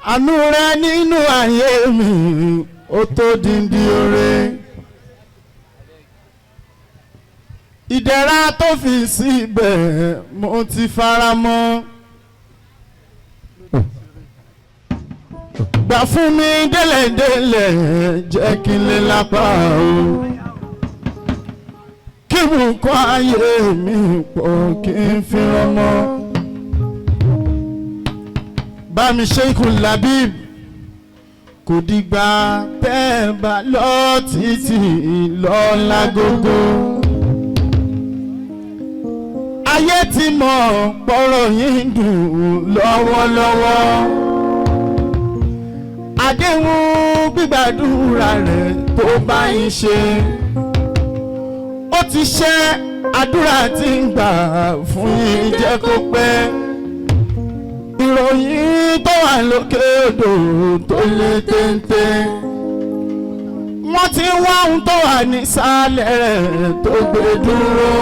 Àánú rẹ nínú ayé mi ó tó dìndín oore. Ìdẹ̀ra tó fi síbẹ̀ mo ti fara mọ́. Gbà fún mi délẹ̀délẹ̀ jẹ́ kí n lè lápá o. Kí bùkún ayé mi pọ̀ kí n fi rọmọ. Bá mi Sheikh Labib kò dìgbà tẹ́ ẹ bá lọ títí lọ́la gógó. Ayé ti mọ̀ pọ̀rọ̀ yín dùn lọ́wọ́lọ́wọ́. Àdéhùn gbígbàdúrà rẹ̀ tó bá yín ṣe. Ó ti ṣe àdúrà tí ń gbà fún yín jẹ́ kó pẹ́. Ìròyìn tó wà lókè odò tó lé téńté. Wọ́n ti wá ohun tó wà nísàlẹ̀ rẹ̀ tó gbé dúró.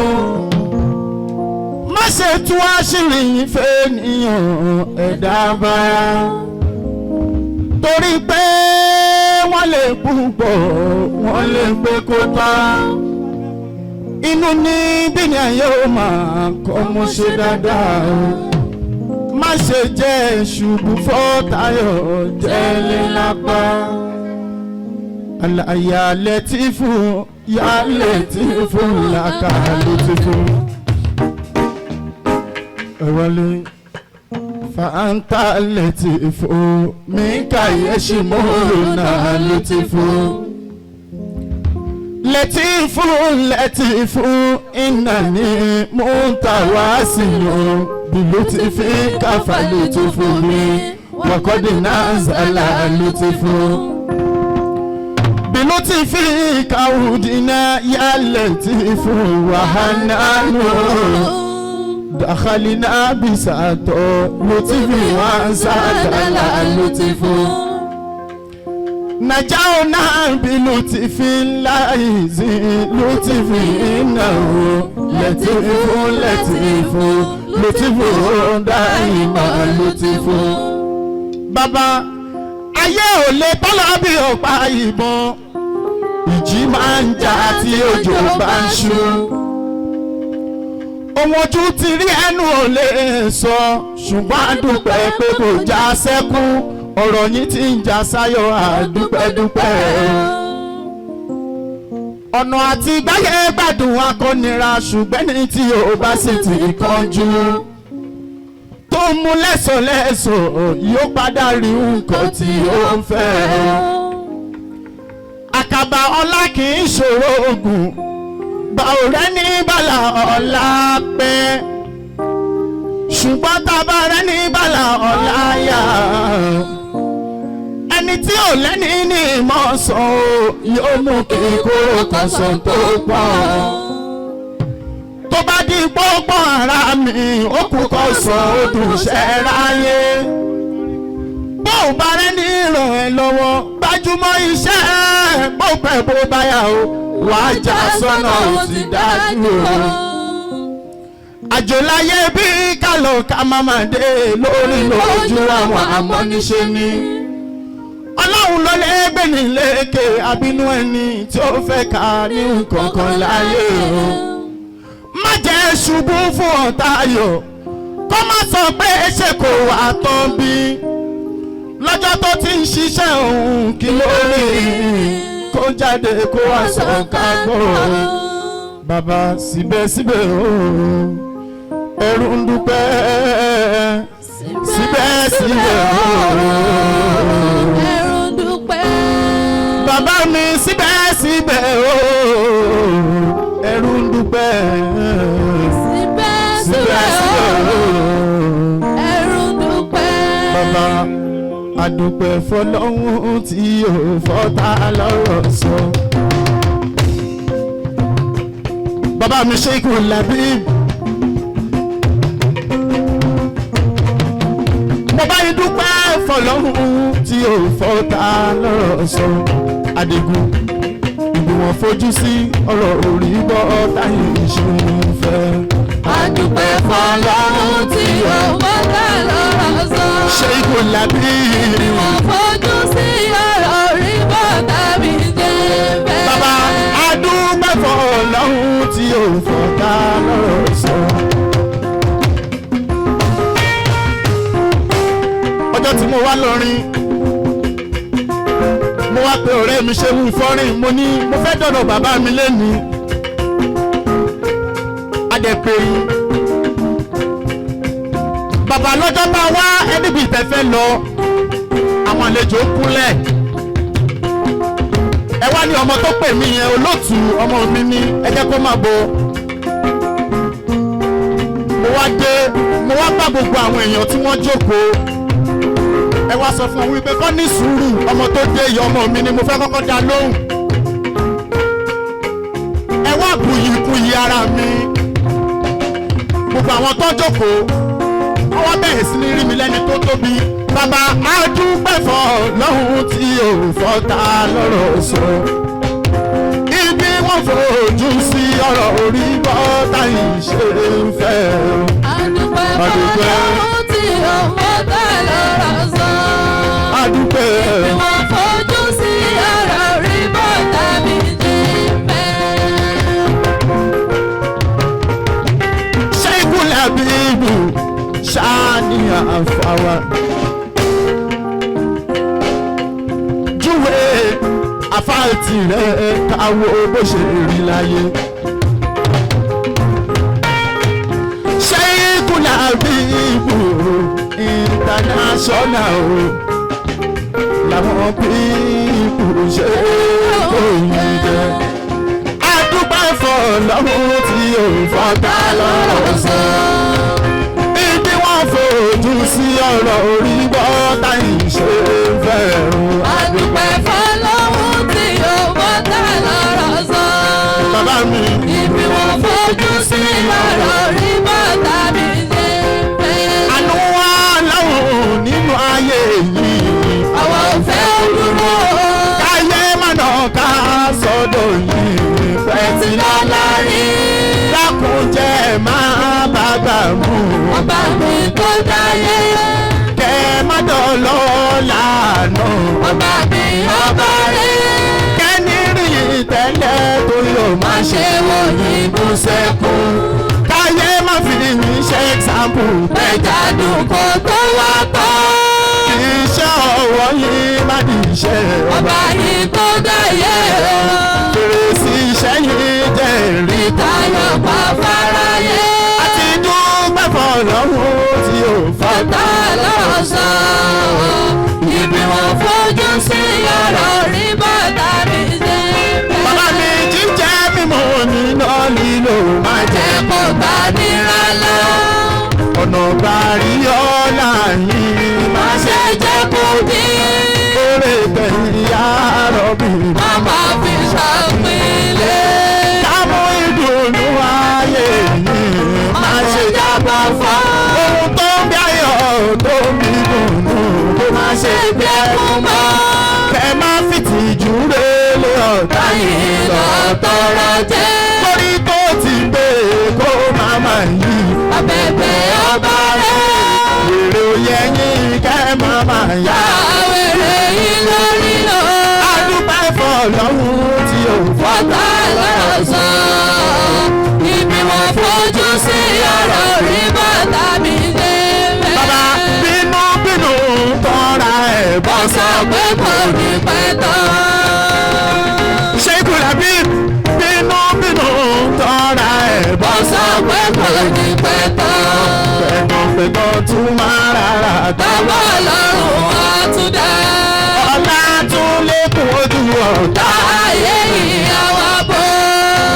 Má ṣe tú àṣírí yín fẹ́nìyàn ẹ̀dá bára. Torí pé wọ́n lè púpọ̀ wọ́n lè pé kó tá. Inú ní bí ni ayé ó máa kọ́ mo ṣe dáadáa o. Má ṣe jẹ́ ṣubú fọ́tayọ̀ jẹ́lé lápá. Àlàyé lẹ́tífù yá lẹ́tífù làkà lẹ́tífù. Ẹ wọlé fàǹtà lẹ́tífù mí kàyé ṣì mọ́rùn náà lẹ́tífù. Lẹ́tífù lẹ́tífù ìnáni múntàwásìlò bìlútìfì káfà lùtìfù mi wàkọ́dì náà zàlà lùtìfù. Bìlútìfì kàwùdínà yá lẹ́tífù wàhánà nù. Dàkàlínà bìsàtọ̀ lùtìfì wà sàdàlà lùtìfù. Nàjáwó bìlútìfì láìsí lùtìfì ìnáwó lẹ́tìfù lẹ́tìfù lùtìfù dáìmọ̀ lùtìfù. Bàbá ayé ò lè tọ́lá bí ọ̀pá ìbọn ìjì máa ń jà tí òjò bá ń ṣú. Ohun ojú ti rí ẹnu ò lè sọ ṣùgbọ́n àdúpẹ́ pé kò já sẹ́kún ọ̀rọ̀ yín ti ń já sáyọ̀ àdúpẹ́dúpẹ́. Ọ̀nà àti gbáyé gbádùn akọ́nira ṣùgbọ́n ní tí o bá sì ti kánjú tó mú lẹ́sọ̀lẹ́sọ̀ yóò padà rí nǹkan tí ó ń fẹ́. Àkàbà ọlá kì í ṣòro ogun bá ọ̀rẹ́ ní bàlà ọ̀la pẹ́ ṣùgbọ́n tá a bá rẹ́ ní bàlà ọ̀la yá ẹni tí ò lẹ́ni ní ìmọ̀ sàn ó yóò mú kí kóró kan sàn tó pọ̀ tó bá di pọ́pọ́ ara mi ó kú kọ́ sàn ó dùn ṣẹ́ ráyé bó o bá rẹ́ ní ràn ẹ́ lọ́wọ́ gbájúmọ́ iṣẹ́ bó pẹ́ bó bá yà ó wàá já sọ́nà ó ti dájú o. Àjò láyé bí kálọ̀ ká má má dé lórí lójú àwọn àmọ́níṣe ni. Ọlọ́run ló lè gbé ní lékè àbínú ẹni tí ó fẹ́ ká ní nǹkan kan láyé o. Má jẹ́ ṣubú fún ọ̀tá ayọ̀ kó má sọ pé ṣe kò wá tán bí. Lọ́jọ́ tó ti ń ṣiṣẹ́ òun kí ló rí kó jáde kó wá sọ ká gbọ́. Bàbá síbẹ̀síbẹ̀ o ẹrú ń dúpẹ́ síbẹ̀síbẹ̀ o ẹrú ń dúpẹ́. Bàbá mi síbẹ̀síbẹ̀ o ẹrú ń dúpẹ́ síbẹ̀síbẹ̀ síbẹ̀síbẹ̀ o o ẹrú ń dúpẹ́. Bàbá àdúpẹ́ fọlọ́hún tí ò fọ́tà lọ́rọ̀ sọ. Bàbá mi Sheikh Labib. Mo bá yín dúpẹ́ fọlọ́hún tí ò fọ́tà lọ́rọ̀ sọ. Adigun ìgbìmọ̀ fojú sí ọ̀rọ̀ orí bọ́ táyé ṣe ń fẹ́. Àdúpẹ́ fọlọ́run tí ó fọ́tà lọ́rọ̀ sọ. Sheikh Labib. ò fọ̀tá lọ́rọ̀ sọ. Ọjọ́ tí mo wá lọ́rin, mo wá pe ọ̀rẹ́ mi ṣe mú fọ́rin, mo ní mo fẹ́ dọ̀dọ̀ bàbá mi lẹ́ni. Adẹ̀pẹ̀ yìí. Bàbá lọ́jọ́ bá wá ẹni bí ìtẹ́ fẹ́ lọ, àwọn àlejò kúnlẹ̀. Ẹ wá ní ọmọ tó pè mí yẹn olóòtú ọmọ mi ní ẹ jẹ́ kó máa bọ̀. Mo wá dé, mo wá bá gbogbo àwọn èèyàn tí wọ́n jókòó. Ẹ wá sọ fún wọn wípé kọ́ ní sùúrù, ọmọ tó dé yìí ọmọ mi ni mo fẹ́ kọ́kọ́ dá lóhùn. Ẹ wá buyì kuyì ara mi. Gbogbo àwọn tó jókòó, wọ́n wá bẹ̀rẹ̀ sí ní rí mi lẹ́ni tó tóbi. Bàbá adúpẹ́ fọ́lọ́hun tí ò fọ́ta lọ́rọ̀ sọ. Ibi wọ́n fojú sí ọ̀rọ̀ orí bọ́tà yìí ṣe ń fẹ́ o. Adúpẹ́ fọ́lọ́hun tí ò fọ́ta lọ́rọ̀ sọ. Adúpẹ́. Ibi wọ́n fojú sí ọ̀rọ̀ orí bọ́tà mi ṣe ń fẹ́. Ṣé ìkúlẹ̀ bíbù ṣáá ní àfàwà? Júwe àfáàtì rẹ̀ káwọ́ bó ṣe rí láyé. Ṣé ìkúlẹ̀ bíbù international o? Làwọn bíbù ṣe kò yí jẹ. Adúpẹ́ fọ́lọ́run tí ò fọ́tá lọ́rọ̀ sọ. Ibi wọ́n fojú sí ọ̀rọ̀ orí bọ́tà ìṣe fẹ́ o. Adúpẹ́ fọ́lọ́hun tí ò fọ́tá lọ́rọ̀ sọ. Bàbá mi. Ibi wọ́n fojú sí ọ̀rọ̀ orí bọ́tà mi ṣe fẹ́. Àánú wà láwọn nínú ayé yìí. Àwọn ò fẹ́ dúró. Káyé mọ̀nà ká sọ́dọ̀ yìí. Pẹ̀tì lọ́la rí. Lákùnjẹ́ máa bàbá mú. Ọba mi tó dáyé. Kẹ́ má dọ̀lọ́ lànà. Ọba mi ọba rẹ̀. Kẹ́ni rí tẹ́lẹ̀ tó yọ Má má ṣe wo ìbú sẹ́kùn. Káyé má fi yín ṣe example. Ẹja dùn kó tó wá tán. Iṣẹ́ ọwọ́ yín má di iṣẹ́ ọba. Ọba yìí tó dáyé o. Fèrèsé iṣẹ́ yín jẹ́ rí. Ìtayọ̀ pa fáráyé. Àti dúpẹ́ fọ́lọ́run tí ò fọ́tá Ọ̀tá lọ́sàn-án. Ibi wọn fojú sí ọ̀rọ̀ rí bàtà mi ṣe fẹ́. Bàbá mi jíjẹ́ mímu níná lílo máa jẹ́. Jẹ́ kó bá nira lọ. Ọ̀nà bàrí ọ̀la yín má Má ṣe ṣe jẹ́ kó dín. kórè tẹ̀yìn yàrá bí. Màmá fi ṣàpilẹ̀. Ká mú ìdùnnú ayé yìí má Má ṣe ṣe jábọ̀ fọ́. Ohun tó ń bí ayọ̀ tó ń bí dùnnú kó má ṣe Ṣé bí ẹkún mọ́? Kẹ má fìtìjú rélé ọ̀tá yìí Báyìí lọ. lọ tọrọ jẹ́. Torí tó ti gbé kó má má yí. Abẹ́bẹ́ ọba rẹ̀. Èrè òye yín kẹ́ má má yá. Àwẹ̀rẹ̀ yìí lórí lọ. Adúpẹ́ fọ́lọ́run tí ò fọ́. Fọ́tà lọ́sàn-án. Ibi wọn fojú sí ọ̀rọ̀ rí bàtà mi ṣe fẹ́. Bàbá bínú bínú tọ́ra ẹ̀ bọ́ Wọ́n sọ pé kò ní pẹ́ tán. Ṣé Kùlàbí bínú bínú tọ́ra ẹ̀ bọ́ Wọ́n sọ pé kò ní pẹ́ tán. Pẹ̀gbọ́n tún máa rárá tán. Bàbá ọlọ́run á tún dá. Ọlá tún lékún ojú ọ̀tá. Ayé ìyàwó bò.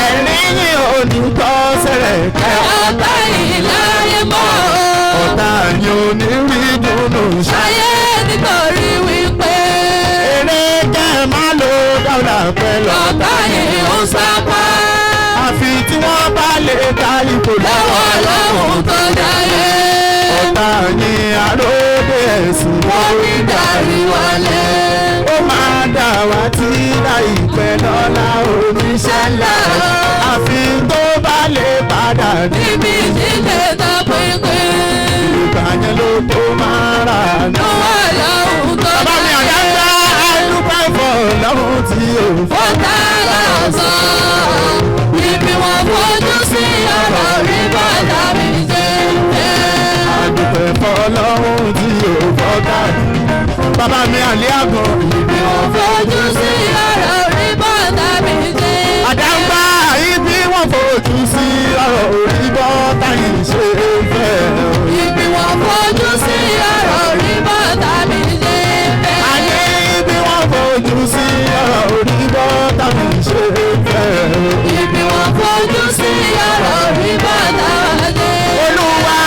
Ẹ̀rín yìí ò ní tọ́ sẹ̀rẹ̀ kẹ́. Ọ̀tá ìláyé mọ́. Ọ̀tá yìí ò ní rí dùnú ṣá. Ayé nítorí wípé Eré kẹ́ ẹ má lo dáwọ́dà pẹ̀lú. ọ̀tá yìí ń sápá. Àfi tí wọ́n bá lè ta ipò Lọ́wọ́ ọlọ́run tó dáyé. Ọ̀tá yìí àròdé ẹ̀sìn. Wọ́n ní darí wọlé. Ó máa dà wá tí láìpẹ́ lọ́la oníṣẹ́ ńlá. Àfi tó bá lè padà ní Níbi ìdílé tó pínpín. ìgbà yẹn ló tó máa rà náà. Lọ́wọ́ ọlọ́run tó Bàbá mi dáyé. àdáńdá àdúpẹ́ fọ́lọ́run tí ò fọ́. Fọ́tà lọ́sàn-án. Ibi wọn fojú ohun tí yóò fọ́gà. Bàbá mi àlẹ́ àgàn. Ibi wọ́n fojú sí ọ̀rọ̀ orí bọ́tà mi ṣe. Àdàgbà ibi wọ́n fojú sí ọ̀rọ̀ orí bọ́tà yìí ṣe fẹ́. Ibi wọ́n fojú sí ọ̀rọ̀ orí bọ́tà mi ṣe fẹ́. Àní ibi wọ́n fojú sí ọ̀rọ̀ orí bọ́tà yìí ṣe fẹ́. Ibi wọ́n fojú sí ọ̀rọ̀ orí bọ́tà mi ṣe. Olúwa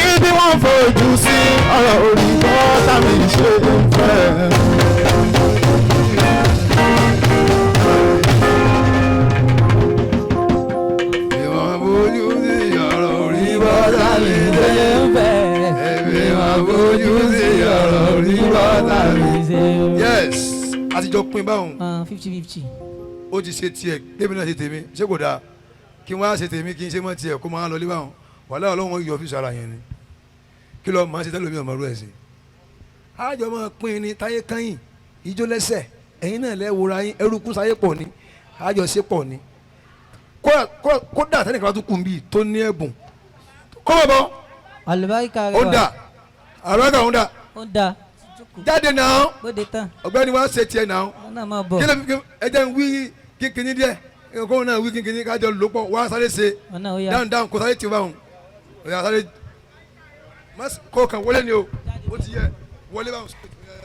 ibi wọ́n fojú sí ọ̀rọ̀ orí bọ́tà yìí ṣe fẹ́. Ìwọ̀n bójú sí ọ̀rọ̀ orí bọ́tà mi dé. Ìwọ̀n bójú sí ọ̀rọ̀ orí bọ́tà mi. Yes, àtijọ́ pín báwọn. 50-50. Ó ti ṣe tiẹ̀, tèmi náà ṣe tèmi, ṣé kò dáa? Kí wọ́n á ṣe tèmi kí n ṣe mọ́ tiẹ̀ kó máa lọ lé báwọn. Wàhálà Ọlọ́run yọ ọ́fíìsì ara yẹn ni. Kí lọ́ọ́ máa ṣe tẹ́lẹ̀ mi ọmọ rú ẹ̀ sí. Àjọ máa pín ní táyé kányìn, ijó lẹ́sẹ̀, ẹ̀yin náà lẹ́ wòra yín, ẹrú kún sáyé pọ̀ ni, àjọ ṣe pọ̀ ni. Kódà tẹ́nìkan bá tún kùn bíi tó ní ẹ̀bùn. Kó bọ̀ bọ̀ Àlùbáríkà rẹ ó ń dà àlùbáríkà ó ń dà Ó ń dà. Jáde náà. Bóde tán. Ọ̀gbẹ́ni wa ṣe tiẹ̀ náà. Wọn náà máa bọ̀. Kí ló fi ẹ jẹ́ ń wí kínkínní díẹ̀, kóun náà wí kínkínní kájọ lò pọ̀ wá sáré ṣe. Wọn náà ó yá. Dáhùn dáhùn kó sáré tì báwọn ó yá sáré kó kàn wọlé ni o, ó ti yẹ wọlé báwọn.